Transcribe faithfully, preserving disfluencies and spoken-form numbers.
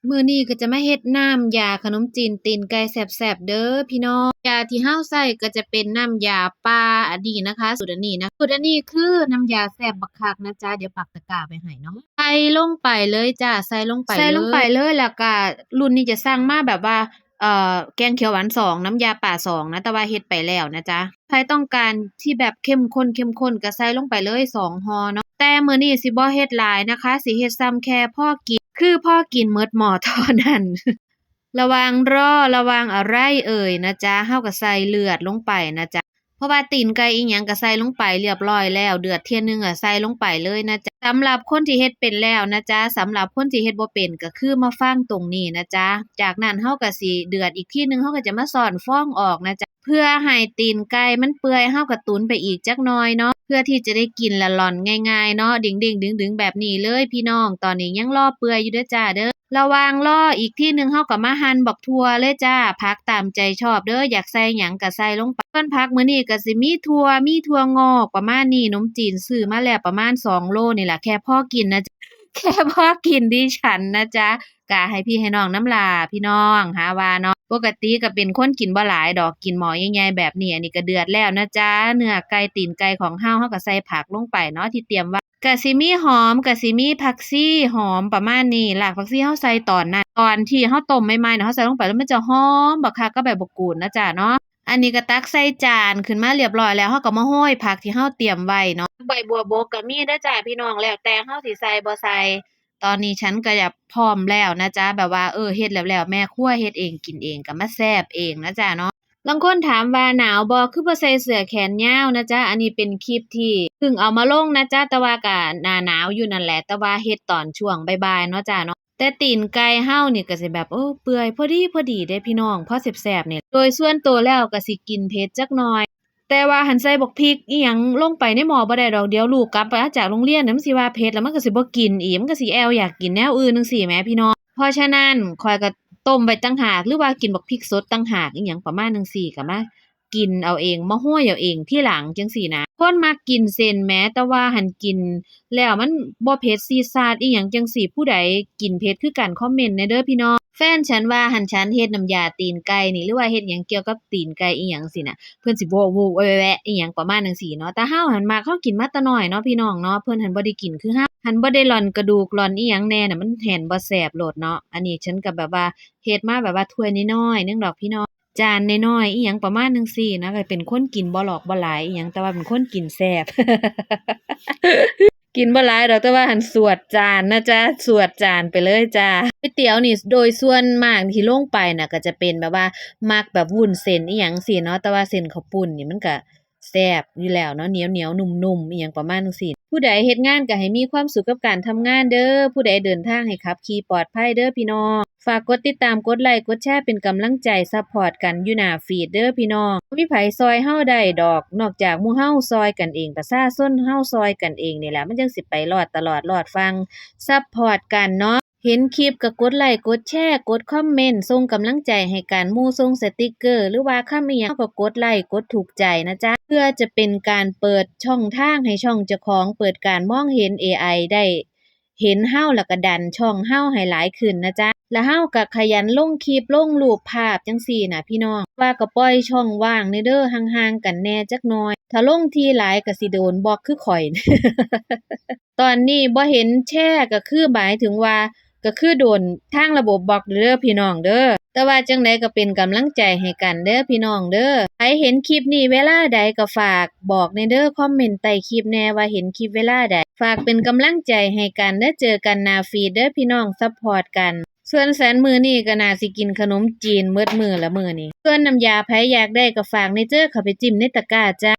มื้อนี้ก็จะมาเฮ็ดน้ำยาขนมจีนตีนไก่แซ่บๆเด้อพี่น้อง ยาที่เฮาใส่ก็จะเป็นน้ำยาป่าอันนี้นะคะ สูตรอันนี้นะ สูตรอันนี้คือน้ำยาแซ่บบักคักนะจ๊ะ เดี๋ยวปักตะกร้าไว้ให้เนาะ ใส่ลงไปเลยจ้า ใส่ลงไป ใส่ลงไปเลย แล้วก็รุ่นนี้จะสั่งมาแบบว่า เอ่อ แกงเขียวหวานสอง น้ำยาป่าสองนะ แต่ว่าเฮ็ดไปแล้วนะจ๊ะ ใครต้องการที่แบบเข้มข้น เข้มข้นก็ใส่ลงไปเลยสองห่อเนาะ แต่มื้อนี้สิบ่เฮ็ดหลายนะคะ สิเฮ็ดส่ำแค่พอกิน คือพอกินหมดหม้อเท่านั้น ระหว่างรอ ระหว่างอะไรเอ่ยนะจ๊ะ เฮาก็ใส่เลือดลงไปนะจ๊ะ เพราะว่าตีนไก่อีหยังก็ใส่ลงไปเรียบร้อยแล้ว เลือดเทื่อหนึ่งอะใส่ลงไปเลยนะจ๊ะ สำหรับคนที่เฮ็ดเป็นแล้วนะจ๊ะ สำหรับคนที่เฮ็ดบ่เป็นก็คือมาฟังตรงนี้นะจ๊ะ จากนั้นเฮาก็สิเดือดอีกทีหนึ่ง เฮาก็จะมาช้อนฟองออกนะจ๊ะ เพื่อให้ตีนไก่มันเปื่อย เฮาก็ตุ๋นไปอีกจักหน่อยเนาะ เพื่อที่จะได้กินละล่อนง่ายๆเนาะ เด้งๆดึงๆแบบนี้เลยพี่น้อง ตอนนี้ยังรอเปื่อยอยู่เด้อจ้าเด้อ ระหว่างรออีกทีหนึ่ง เฮาก็มาหั่นบักถั่วเลยจ้า ผักตามใจชอบเด้อ อยากใส่หยังก็ใส่ลงไป ส่วนผักมื้อนี้ก็สิมีถั่ว มีถั่วงอกประมาณนี้ ขนมจีนซื้อมาแล้วประมาณสองโลนี่แหละ แค่พอกินนะจ๊ะ แค่พอกินดิฉันนะจ๊ะ กะให้พี่ให้น้องนำล่าพี่น้อง หาว่าเนาะ ปกติก็เป็นคนกินบ่หลายดอก กินหม้อใหญ่ๆแบบนี้ อันนี้ก็เดือดแล้วนะจ๊ะ เนื้อไก่ตีนไก่ของเฮา เฮาก็ใส่ผักลงไปเนาะ ที่เตรียมไว้ ก็สิมีหอม ก็สิมีผักชีหอมประมาณนี้ รากผักชีเฮาใส่ตอนนั้น ตอนที่เฮาต้มใหม่ๆน่ะ เฮาใส่ลงไปแล้วมันจะหอมบักคักกับใบบักกูดนะจ๊ะเนาะ อันนี้ก็ตักใส่จานขึ้นมาเรียบร้อยแล้ว เฮาก็มาโรยผักที่เฮาเตรียมไว้เนาะ ใบบัวบกก็มีเด้อจ้าพี่น้อง แล้วแต่เฮาสิใส่บ่ใส่ ตอนนี้ฉันก็อยากพร้อมแล้วนะจ๊ะ แบบว่า เออ เฮ็ดแล้วๆ แม่ครัวเฮ็ดเองกินเองก็มาแซ่บเองนะจ๊ะเนาะ ลางคนถามว่าหนาวบ่ คือบ่ใส่เสื้อแขนยาวนะจ๊ะ อันนี้เป็นคลิปที่เพิ่งเอามาลงนะจ๊ะ แต่ว่าก็หน้าหนาวอยู่นั่นแหละ แต่ว่าเฮ็ดตอนช่วงบ่ายๆเนาะจ๊ะเนาะ แต่ตีนไก่เฮานี่ก็สิแบบ โอ้ เปื่อยพอดีพอดีเด้พี่น้อง พอแซ่บๆนี่ โดยส่วนตัวแล้วก็สิกินเผ็ดจักหน่อย แต่ว่าหั้นใส่บักพริกอิหยังลงไปในหม้อบ่ได้ดอก เดี๋ยวลูกกลับมาจากโรงเรียนน่ะ มันสิว่าเผ็ด แล้วมันก็สิบ่กินอีก มันก็สิแอ่วอยากกินแนวอื่นจั่งซี้แหมพี่น้อง เพราะฉะนั้นข้อยก็ต้มไว้ต่างหาก หรือว่ากินบักพริกสดต่างหากอิหยังประมาณจั่งซี้ ก็มากินเอาเอง มาโรยเอาเองทีหลังจั่งซี้นะ คนมักกินเส้นแหม แต่ว่าหั้นกินแล้วมันบ่เผ็ดซีดซาดอิหยังจั่งซี้ ผู้ใดกินเผ็ดคือกันคอมเมนต์แหน่เด้อพี่น้อง แฟนฉันว่าหั้นฉันเฮ็ดน้ำยาตีนไก่นี่ หรือว่าเฮ็ดหยังเกี่ยวกับตีนไก่อิหยังซี้นะ เพิ่นสิโวะโวะแวะแวะอิหยังประมาณจั่งซี้เนาะ แต่เฮาหั้นมัก เฮากินมาแต่น้อยเนาะพี่น้องเนาะ เพิ่นหั้นบ่ได้กินคือเฮา หั้นบ่ได้ร่อนกระดูกร่อนอิหยังแหน่น่ะ มันหั้นบ่แซ่บโลดเนาะ อันนี้ฉันก็แบบว่าเฮ็ดมาแบบว่าถ้วยน้อยๆหนึ่งดอกพี่น้อง จานน้อยๆอิหยังประมาณจั่งซี้นะ ก็เป็นคนกินบ่หลอกบ่หลายอิหยัง แต่ว่าเป็นคนกินแซ่บ กินบ่หลายดอก แต่ว่าหั้นสวดจานนะจ๊ะ สวดจานไปเลยจ้า ก๋วยเตี๋ยวนี่โดยส่วนมากที่ลงไปน่ะ ก็จะเป็นแบบว่ามักแบบวุ้นเส้นอิหยังซี้เนาะ แต่ว่าเส้นข้าวปุ้นนี่มันก็แซ่บอยู่แล้วเนาะ เหนียวๆนุ่มๆอิหยังประมาณจั่งซี้ ผู้ใดเฮ็ดงานก็ให้มีความสุขกับการทำงานเด้อ ผู้ใดเดินทางให้ขับขี่ปลอดภัยเด้อพี่น้อง ฝากกดติดตาม กดไลค์ กดแชร์เป็นกำลังใจซัพพอร์ตกันอยู่หน้าฟีดเด้อพี่น้อง บ่มีไผซ่อยเฮาได้ดอก นอกจากหมู่เฮาซ่อยกันเอง ประชาชนเฮาซ่อยกันเองนี่แหละ มันจั่งสิไปรอดตลอดรอดฝั่ง ซัพพอร์ตกันเนาะ เห็นคลิปก็กดไลค์ กดแชร์ กดคอมเมนต์ ส่งกำลังใจให้กัน หมู่ส่งสติกเกอร์ หรือว่าคำอิหยังก็กดไลค์ กดถูกใจนะจ๊ะ เพื่อจะเป็นการเปิดช่องทางให้ช่องเจ้าของ เปิดการมองเห็น เอไอ ได้ เห็นเฮาแล้วก็ดันช่องเฮาให้หลายขึ้นนะจ๊ะ แล้วเฮาก็ขยันลงคลิปลงรูปภาพจั่งซี้น่ะพี่น้อง ว่าก็ปล่อยช่องว่างแหน่เด้อ ห่างๆกันแหน่จักหน่อย ถ้าลงทีหลายก็สิโดนบล็อกคือข้อย ตอนนี้บ่เห็นแชร์ก็คือหมายถึงว่า ก็คือโดนทางระบบบล็อกเด้อพี่น้องเด้อ แต่ว่าจั่งใดก็เป็นกำลังใจให้กันเด้อพี่น้องเด้อ ใผเห็นคลิปนี้เวลาใดก็ฝากบอกแหน่เด้อ คอมเมนต์ใต้คลิปแหน่ว่าเห็นคลิปเวลาใด ฝากเป็นกำลังใจให้กันเด้อ เจอกันหน้าฟีดเด้อพี่น้อง ซัพพอร์ตกัน ส่วนฉันมื้อนี้ก็น่าสิกินขนมจีนหมดมื้อละมื้อนี้ ส่วนน้ำยาไผอยากได้ก็ฝากแหน่เจ้อ เข้าไปจิ้มในตะกร้าจ้า